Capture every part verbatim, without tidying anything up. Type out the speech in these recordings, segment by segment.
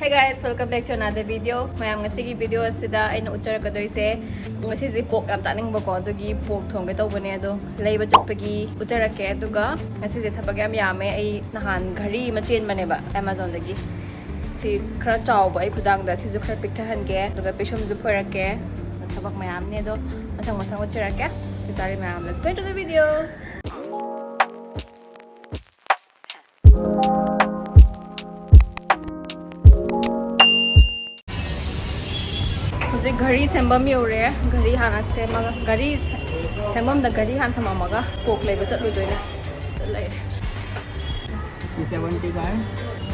Hey guys, welcome back to another video. ꯃꯌꯥꯝ, ꯉꯁꯤꯒꯤ video ꯑꯁꯤꯗ ꯑꯩꯅ ꯎꯠꯆꯔꯛꯀꯗꯣꯏꯁꯦ, ꯉꯁꯤꯁꯦ pork ꯌꯥꯝ ꯆꯥꯅꯤꯡꯕꯀꯣ, ꯑꯗꯨꯒꯤ pork ꯊꯣꯡꯒꯦ ꯇꯧꯕꯅꯦ꯫ ꯑꯗꯣ ꯂꯩꯕ ꯆꯠꯄꯒꯤ ꯎꯠꯆꯔꯛꯀꯦ꯫ ꯑꯗꯨꯒ ꯉꯁꯤꯁꯦ ꯊꯕꯛ ꯌꯥꯝ ꯌꯥꯝꯃꯦ꯫ ꯑꯩ ꯅꯍꯥꯟ ꯘꯔꯤ ꯑꯃ ꯆꯦꯟꯕꯅꯦꯕ Amazon-ꯗꯒꯤ꯫ ꯁꯤ ꯈꯔ ꯆꯥꯎꯕ ꯑꯩ ꯈꯨꯗꯥꯡꯗ, ꯁꯤꯁꯨ ꯈꯔ ꯄꯤꯛꯊꯍꯟꯒꯦ, ꯑꯗꯨꯒ ꯄꯤꯁꯨꯝꯁꯨ ꯐꯣꯏꯔꯛꯀꯦ꯫ ꯊꯕꯛ ꯃꯌꯥꯝꯅꯦ, ꯑꯗꯣ ꯃꯊꯪ ꯃꯊꯪ ꯎꯠꯆꯔꯛꯀꯦ꯫ ꯐꯤꯇꯥꯔꯤ ꯃꯌꯥꯝ, let's go into the video. ꯍꯧꯖꯤꯛ ꯘꯔꯤ ꯁꯦꯝꯐꯝ ꯌꯧꯔꯦ꯫ ꯘꯔꯤ ꯍꯥꯟꯅ ꯁꯦꯝꯃꯒ, ꯘꯔꯤ ꯁꯦꯝꯐꯝꯗ ꯘꯔꯤ ꯍꯥꯟꯅ ꯊꯝꯃꯝꯃꯒ pork ꯂꯩꯕ ꯆꯠꯂꯨꯗꯣꯏꯅꯦ꯫ ꯂꯩꯔꯦ꯫ ये सेवेंटी का है।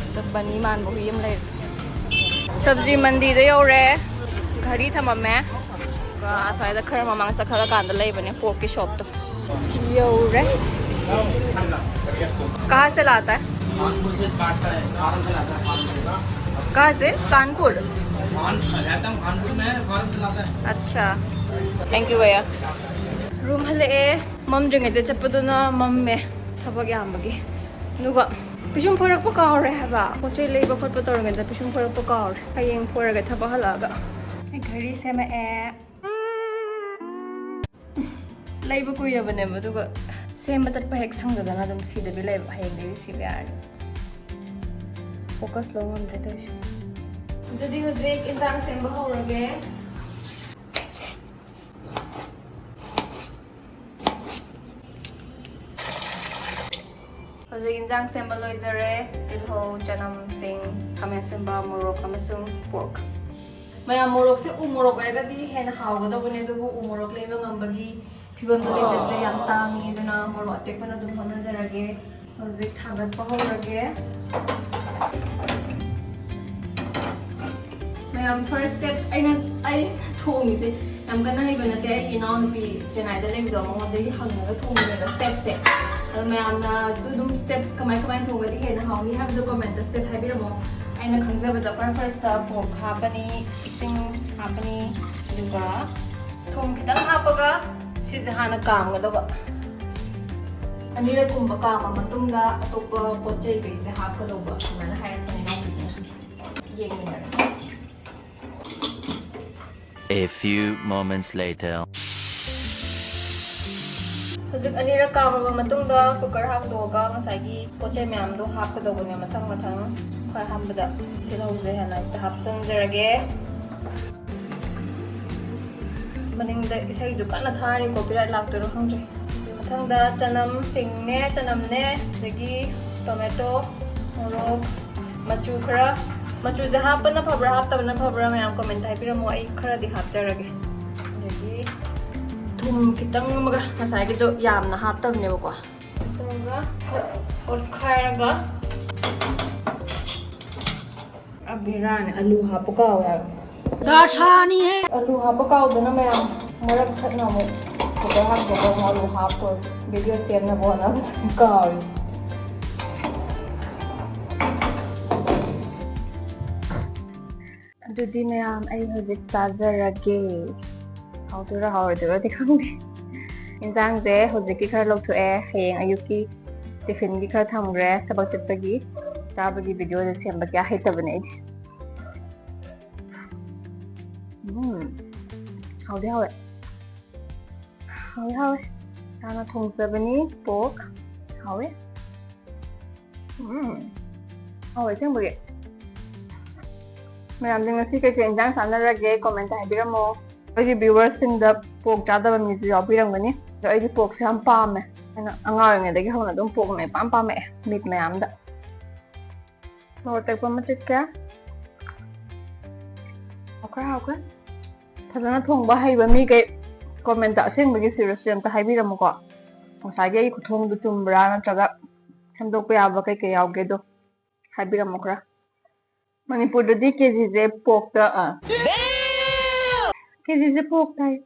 ꯁꯤꯗ ꯕꯅꯤ ꯃꯥꯟꯕ ꯍꯨꯏ ꯑꯃ ꯂꯩꯔꯦ꯫ ꯁꯕꯖꯤ ꯃꯟꯗꯤꯗ ꯌꯧꯔꯦ꯫ ꯘꯔꯤ ꯊꯝꯃꯝꯃꯦ꯫ ꯑꯗꯨꯒ ꯑꯁ꯭ꯋꯥꯏꯗ ꯈꯔ ꯃꯃꯥꯡ ꯆꯠꯈꯠꯂꯀꯥꯟꯗ ꯂꯩꯕꯅꯦ pork-ꯀꯤ shop-ꯇꯣ꯫ ꯌꯧꯔꯦ꯫ कहाँ से लाता है? कानपुर से काटता है, फार्म से लाता है, फार्म से। कहाँ से? कानपुर। फार्म रहता हूँ, कानपुर में है, फार्म से लाता है। अच्छा, thank you भैया. Room ꯍꯜꯂꯛꯑꯦ꯫ ꯃꯝꯗ꯭ꯔꯤꯉꯩꯗ ꯆꯠꯄꯗꯨꯅ ꯃꯝꯃꯦ꯫ ꯊꯕꯛ ꯌꯥꯝꯕꯒꯤ꯫ ꯑꯗꯨꯒ ꯄꯤꯁꯨꯝ ꯐꯣꯏꯔꯛꯄ ꯀꯥꯎꯔꯦ ꯍꯥꯏꯕ꯫ ꯄꯣꯠ ꯆꯩ ꯂꯩꯕ ꯈꯣꯠꯄ ꯇꯧꯔꯤꯉꯩꯗ ꯄꯤꯁꯨꯝ ꯐꯣꯏꯔꯛꯄ ꯀꯥꯎꯔꯦ꯫ ꯍꯌꯦꯡ ꯐꯣꯏꯔꯒꯦ ꯊꯕꯛ ꯍꯜꯂꯛꯑꯒ꯫ ꯑꯩ ꯘꯔꯤ ꯁꯦꯝꯃꯛꯑꯦ꯫ ꯂꯩꯕ ꯀꯨꯏꯔꯕꯅꯦꯕ, ꯑꯗꯨꯒ ꯁꯦꯝꯕ ꯆꯠꯄ ꯍꯦꯛ ꯁꯪꯗꯗꯅ ꯑꯗꯨꯝ ꯁꯤꯗꯕꯤ ꯂꯩꯕ꯫ ꯍꯌꯦꯡꯗꯒꯤ ꯁꯤꯕ ꯌꯥꯔꯅꯤ꯫ Focus ꯂꯧ ꯉꯝꯗ꯭ꯔꯦ ꯇꯧꯔꯤꯁꯦ꯫ ꯑꯗꯨꯗꯤ ꯍꯧꯖꯤꯛ ꯏꯟꯖꯥꯡ ꯁꯦꯝꯕ ꯍꯧꯔꯒꯦ꯫ ꯍꯧꯖꯤꯛ ꯏꯟꯖꯥꯡ ꯁꯦꯝꯕ ꯂꯣꯏꯖꯔꯦ꯫ ꯇꯤꯜꯍꯧ, ꯆꯅꯝ, ꯁꯤꯡ, ꯈꯥꯃꯦꯟ ꯑꯁꯤꯟꯕ, ꯃꯣꯔꯣꯛ ꯑꯃꯁꯨꯡ pork꯫ ꯃꯌꯥꯝ, ꯃꯣꯔꯣꯛꯁꯦ ꯎ ꯃꯣꯔꯣꯛ ꯑꯣꯏꯔꯒꯗꯤ ꯍꯦꯟꯅ ꯍꯥꯎꯒꯗꯧꯕꯅꯦ, ꯑꯗꯨꯕꯨ ꯎ ꯃꯣꯔꯣꯛ ꯂꯩꯕ ꯉꯝꯕꯒꯤ ꯐꯤꯕꯝꯗ ꯂꯩꯖꯗ꯭ꯔꯦ, ꯌꯥꯝ ꯇꯥꯡꯉꯤ꯫ ꯑꯗꯨꯅ ꯃꯣꯔꯣꯛ ꯑꯇꯦꯛꯄꯅ ꯑꯗꯨꯝ ꯍꯣꯠꯅꯖꯔꯒꯦ꯫ ꯍꯧꯖꯤꯛ ꯊꯥꯡꯒꯠꯄ ꯍꯧꯔꯒꯦ꯫ ꯃꯌꯥꯝ, first step ꯑꯩꯅ, ꯑꯩ ꯊꯣꯡꯉꯤꯁꯦ ꯌꯥꯝ ꯀꯟꯅ ꯍꯩꯕ ꯅꯠꯇꯦ꯫ ꯑꯩꯒꯤ ꯏꯅꯥꯎꯅꯨꯄꯤ ꯆꯦꯟꯅꯥꯏꯗ ꯂꯩꯕꯗꯣ, ꯃꯉꯣꯟꯗꯒꯤ ꯍꯪꯉꯒ ꯊꯣꯡꯕꯅꯦꯕ step-ꯁꯦ꯫ ꯑꯗꯣ ꯃꯌꯥꯝꯅꯁꯨ ꯑꯗꯨꯝ step ꯀꯃꯥꯏ ꯀꯃꯥꯏꯅ ꯊꯣꯡꯉꯗꯤ ꯍꯦꯟꯅ ꯍꯥꯎꯅꯤ ꯍꯥꯏꯕꯗꯣ comment-ꯇ step ꯍꯥꯏꯕꯤꯔꯝꯃꯣ꯫ ꯑꯩꯅ ꯈꯪꯖꯕꯗ ꯈ꯭ꯋꯥꯏ first-ꯇ pork ꯍꯥꯞꯄꯅꯤ, ꯏꯁꯤꯡ ꯍꯥꯞꯄꯅꯤ, ꯑꯗꯨꯒ ꯊꯨꯝ ꯈꯤꯇꯪ ꯍꯥꯞꯄꯒ ꯁꯤꯁꯦ ꯍꯥꯟꯅ ꯀꯥꯝꯒꯗꯕ꯫ ꯑꯅꯤꯔꯛꯀꯨꯝꯕ ꯀꯥꯝꯃ ꯃꯇꯨꯡꯗ ꯑꯇꯣꯞꯄ ꯄꯣꯠ ꯆꯩꯈꯩꯁꯦ ꯍꯥꯞꯀꯗꯧꯕ, ꯑꯗꯨꯃꯥꯏꯅ ꯍꯥꯏꯔꯛꯄꯅꯦ ꯏꯅꯥꯎꯄꯤꯗꯨꯅ꯫ ꯌꯦꯡꯃꯤꯟꯅꯔꯁꯤ꯫ A few moments later. ꯍꯧꯖꯤꯛ ꯑꯅꯤꯔꯛ ꯀꯥꯝꯃꯕ ꯃꯇꯨꯡꯗ ꯀꯨꯀꯔ ꯍꯥꯡꯗꯣꯛꯑꯒ ꯉꯁꯥꯏꯒꯤ ꯄꯣꯠ ꯆꯩ ꯃꯌꯥꯝꯗꯣ ꯍꯥꯞꯀꯗꯧꯕꯅꯦ ꯃꯊꯪ ꯃꯊꯪ꯫ ꯈ꯭ꯋꯥꯏ ꯑꯍꯥꯟꯕꯗ ꯇꯤꯜꯍꯧꯁꯦ ꯍꯥꯟꯅ ꯍꯦꯛꯇ ꯍꯥꯞꯆꯤꯟꯖꯔꯒꯦ꯫ ꯃꯅꯤꯡꯗ ꯏꯁꯩꯁꯨ ꯀꯟꯅ ꯊꯥꯔꯤ, copyright ꯂꯥꯛꯇꯣꯏꯔꯣ ꯈꯪꯗ꯭ꯔꯦ꯫ ꯁꯤ ꯃꯊꯪꯗ ꯆꯅꯝ, ꯁꯤꯡꯅꯦ, ꯆꯅꯝꯅꯦ, ꯑꯗꯒꯤ ꯇꯣꯃꯦꯇꯣ, ꯃꯣꯔꯣꯛ, ꯃꯆꯨ ꯈꯔ, ꯃꯆꯨꯁꯦ ꯍꯥꯞꯄꯅ ꯐꯕ꯭ꯔꯥ ꯍꯥꯞꯇꯕꯅ ꯐꯕ꯭ꯔꯥ ꯃꯌꯥꯝ comment ꯍꯥꯏꯕꯤꯔꯝꯃꯣ, ꯑꯩ ꯈꯔꯗꯤ ꯍꯥꯞꯆꯔꯒꯦ꯫ ꯑꯗꯒꯤ ꯊꯨꯝ ꯈꯤꯇꯪ ꯑꯃꯒ, ꯉꯁꯥꯏꯒꯤꯗꯣ ꯌꯥꯝꯅ ꯍꯥꯞꯇꯕꯅꯦꯕꯀꯣ꯫ ꯇꯧꯔꯒ ꯈꯔ ꯑꯣꯠꯈꯥꯏꯔꯒ, ꯑ, ꯕꯦꯔꯥꯅꯦ, ꯑꯂꯨ ꯍꯥꯞꯄ ꯀꯥꯎꯋꯦ ꯍꯥꯏꯕ꯫ ꯗꯥꯁꯥꯅꯤ ꯍꯦ꯫ ꯑꯂꯨ ꯍꯥꯞꯄ ꯀꯥꯎꯗꯅ ꯃꯌꯥꯝ ꯃꯔꯛ ꯊꯠꯅ ꯑꯃꯨꯛ ꯀꯨꯀꯔ ꯍꯥꯡꯗꯣꯛꯑꯒ ꯑꯃꯨꯛ ꯑꯂꯨ ꯍꯥꯞꯇꯣꯔꯦ꯫ ꯚꯤꯗꯤꯑꯣ ꯁꯦꯝꯅꯕ ꯍꯣꯠꯅꯕꯗ ꯀꯥꯎꯔꯤ꯫ ꯑꯗꯨꯗꯤ ꯃꯌꯥꯝ, ꯑꯩ ꯍꯧꯖꯤꯛ ꯆꯥꯖꯔꯒꯦ꯫ ꯍꯥꯎꯗꯣꯏꯔꯥ ꯍꯥꯎꯔꯣꯏꯗꯣꯏꯔꯥꯗꯤ ꯈꯪꯗꯦ꯫ ꯏꯟꯖꯥꯡꯁꯦ ꯍꯧꯖꯤꯛꯀꯤ ꯈꯔ ꯂꯧꯊꯣꯛꯑꯦ, ꯍꯌꯦꯡ ꯑꯌꯨꯛꯀꯤ ꯇꯤꯐꯤꯟꯒꯤ ꯈꯔ ꯊꯝꯈ꯭ꯔꯦ, ꯊꯕꯛ ꯆꯠꯄꯒꯤ꯫ ꯆꯥꯕꯒꯤ ꯚꯤꯗꯤꯑꯣꯁꯦ ꯁꯦꯝꯕ ꯀꯌꯥ ꯍꯩꯇꯕꯅꯦ ꯑꯩꯗꯤ꯫ ꯎꯝ, ꯍꯥꯎꯗꯤ ꯍꯥꯎꯋꯦ꯫ ꯍꯥꯎꯋꯦ, ꯍꯥꯎꯋꯦ꯫ ꯏꯁꯥꯅ ꯊꯣꯡꯖꯕꯅꯤ, pork꯫ ꯍꯥꯎꯋꯦ꯫ ꯎꯝ, ꯍꯥꯎꯋꯦ ꯑꯁꯦꯡꯕꯒꯤ꯫ ꯃꯌꯥꯝꯗꯤ ꯉꯁꯤ ꯀꯩꯀꯩ ꯏꯟꯖꯥꯡ ꯆꯥꯟꯅꯔꯒꯦ? Comment ꯍꯥꯏꯕꯤꯔꯝꯃꯣ꯫ ꯑꯩꯒꯤ viewersꯁꯤꯡꯗ pork ꯆꯥꯗꯕ ꯃꯤꯁꯨ ꯌꯥꯎꯕꯤꯔꯝꯒꯅꯤ꯫ ꯑꯗꯣ ꯑꯩꯗꯤ porkꯁꯦ ꯌꯥꯝ ꯄꯥꯝꯃꯦ꯫ ꯑꯩꯅ ꯑꯉꯥꯡ ꯑꯣꯏꯔꯤꯉꯩꯗꯒꯤ ꯍꯧꯅ ꯑꯗꯨꯝ porkꯅ ꯏꯄꯥꯝ ꯄꯥꯝꯃꯛꯑꯦ, meat ꯃꯌꯥꯝꯗ꯫ ꯃꯣꯔꯣꯛ ꯑꯇꯦꯛꯄ ꯑꯃ ꯆꯤꯛꯀꯦ꯫ ꯍꯥꯎꯈ꯭ꯔꯦ, ꯍꯥꯎꯈ꯭ꯔꯦ꯫ ꯐꯖꯅ ꯊꯣꯡꯕ ꯍꯩꯕ ꯃꯤꯈꯩ commentꯇ ꯑꯁꯦꯡꯕꯒꯤ seriously ꯑꯝꯇ ꯍꯥꯏꯕꯤꯔꯝꯃꯨꯀꯣ꯫ ꯉꯁꯥꯏꯒꯤ ꯑꯩ ꯈꯨꯊꯣꯡꯗꯨ ꯆꯨꯝꯕ꯭ꯔꯥ, ꯅꯠꯇ꯭ꯔꯒ ꯁꯦꯝꯗꯣꯛꯄ ꯌꯥꯕ ꯀꯩ ꯀꯩ ꯌꯥꯎꯒꯦꯗꯣ ꯍꯥꯏꯕꯤꯔꯝꯃꯨ ꯈꯔ꯫ ꯃꯅꯤꯄꯨꯔꯗꯗꯤ KGꯁꯦ porkꯇ, ꯑ, KGꯁꯦ porkꯇ ꯍꯥꯏ꯫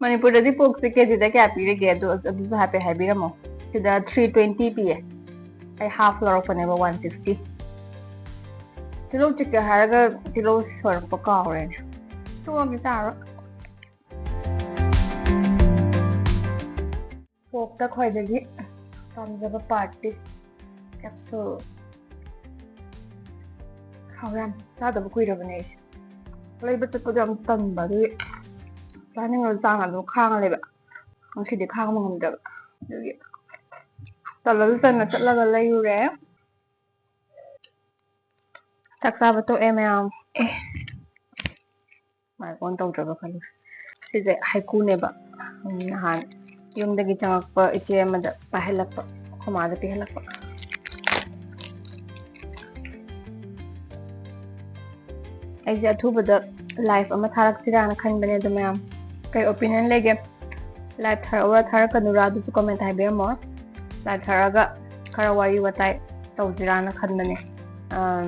ꯃꯅꯤꯄꯨꯔꯗꯗꯤ porkꯁꯦ KGꯗ ꯀꯌꯥ ꯄꯤꯔꯤꯒꯦ? ꯑꯗꯨ, ꯑꯗꯨꯁꯨ ꯍꯥꯏꯐꯦꯠ ꯍꯥꯏꯕꯤꯔꯝꯃꯣ꯫ ꯁꯤꯗ three twenty ꯄꯤꯌꯦ꯫ ꯑꯩ half ꯂꯧꯔꯛꯄꯅꯦꯕ, one fifty꯫ ꯇꯤꯜꯍꯧ ꯆꯤꯛꯀꯦ ꯍꯥꯏꯔꯒ ꯇꯤꯜꯍꯧ ꯁꯣꯏꯔꯛꯄ ꯀꯥꯎꯔꯦꯅꯦ꯫ ꯇꯣꯛꯑꯒꯦ, ꯆꯥꯔꯣꯏ꯫ Porkꯇ ꯈ꯭ꯋꯥꯏꯗꯒꯤ ꯄꯥꯝꯖꯕ partꯇꯤ capsule꯫ ꯌꯥꯝ ꯆꯥꯗꯕ ꯀꯨꯏꯔꯕꯅꯦ ꯑꯩꯁꯦ꯫ ꯂꯩꯕ ꯆꯠꯄꯗꯣ ꯌꯥꯝ ꯇꯟꯕ, ꯑꯗꯨꯒꯤ ꯆꯥꯅꯤꯡꯉꯁꯨ ꯆꯥꯅ ꯑꯗꯨꯝ ꯈꯥꯡꯉ ꯂꯩꯕ꯫ ꯉꯁꯤꯗꯤ ꯈꯥꯡꯕ ꯉꯝꯗ꯭ꯔꯕ, ꯑꯗꯨꯒꯤ ꯇꯜꯂꯁꯨ ꯇꯟꯅ ꯆꯠꯂꯒ ꯂꯩꯔꯨꯔꯦ꯫ ꯆꯥꯛ ꯆꯥꯕ ꯇꯣꯛꯑꯦ ꯃꯌꯥꯝ꯫ ꯑꯦ, ꯃꯥꯏꯛ ꯑꯣꯟ ꯇꯧꯗ꯭ꯔꯕ ꯈꯜꯂꯨꯔꯦ꯫ ꯁꯤꯁꯦ ꯍꯩꯀꯨꯅꯦꯕ꯫ ꯎꯝ, ꯅꯍꯥꯟ ꯌꯨꯝꯗꯒꯤ ꯆꯪꯉꯛꯄ ꯏꯆꯦ ꯑꯃꯗ ꯄꯥꯏꯍꯜꯂꯛꯄ, ꯑꯩꯈꯣꯏ ꯃꯥꯗ ꯄꯤꯍꯜꯂꯛꯄ꯫ ꯑꯩꯁꯦ ꯑꯊꯨꯕꯗ ꯂꯥꯏꯐ ꯑꯃ ꯊꯥꯔꯛꯁꯤꯔꯥꯅ ꯈꯟꯕꯅꯦ꯫ ꯑꯗꯣ ꯃꯌꯥꯝ ꯀꯩ ꯑꯣꯄꯤꯅꯤꯌꯟ ꯂꯩꯒꯦ? ꯂꯥꯏꯐ ꯊꯥꯔꯛꯎꯔꯥ ꯊꯥꯔꯛꯀꯅꯨꯔꯥ, ꯑꯗꯨꯁꯨ ꯀꯃꯦꯟꯇ ꯍꯥꯏꯕꯤꯔꯝꯃꯣ꯫ ꯂꯥꯏꯐ ꯊꯥꯔꯛꯑꯒ ꯈꯔ ꯋꯥꯔꯤ ꯋꯥꯇꯥꯏ ꯇꯧꯁꯤꯔꯥꯅ ꯈꯟꯕꯅꯦ꯫ ꯑꯝ,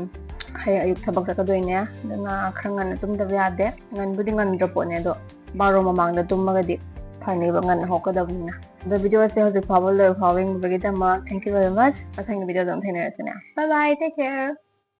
ꯍꯌꯦꯡ ꯑꯌꯨꯛ ꯊꯕꯛ ꯆꯠꯀꯗꯣꯏꯅꯦ, ꯑꯗꯨꯅ ꯈꯔ ꯉꯟꯅ ꯇꯨꯝꯗꯕ ꯌꯥꯗꯦ꯫ ꯉꯟꯕꯨꯗꯤ ꯉꯟꯗ꯭ꯔ ꯄꯣꯠꯅꯦ, ꯑꯗꯣ ꯕꯥꯔꯣ ꯃꯃꯥꯡꯗ ꯇꯨꯝꯃꯒꯗꯤ ꯐꯅꯤꯕ, ꯉꯟꯅ ꯍꯧꯒꯠꯀꯗꯕꯅꯤꯅ꯫ ꯑꯗꯣ ꯚꯤꯗꯤꯑꯣꯁꯦ ꯍꯧꯖꯤꯛ ꯐꯥꯎꯕ ꯂꯣꯏꯕ ꯐꯥꯎꯕ ꯌꯦꯡꯕꯤꯕꯒꯤꯗꯃꯛ thank you very much꯫ ꯃꯊꯪꯒꯤ ꯚꯤꯗꯤꯑꯣꯗ ꯑꯃꯨꯛ ꯊꯦꯡꯅꯔꯁꯤꯅꯦ꯫ Bye bye, take care꯫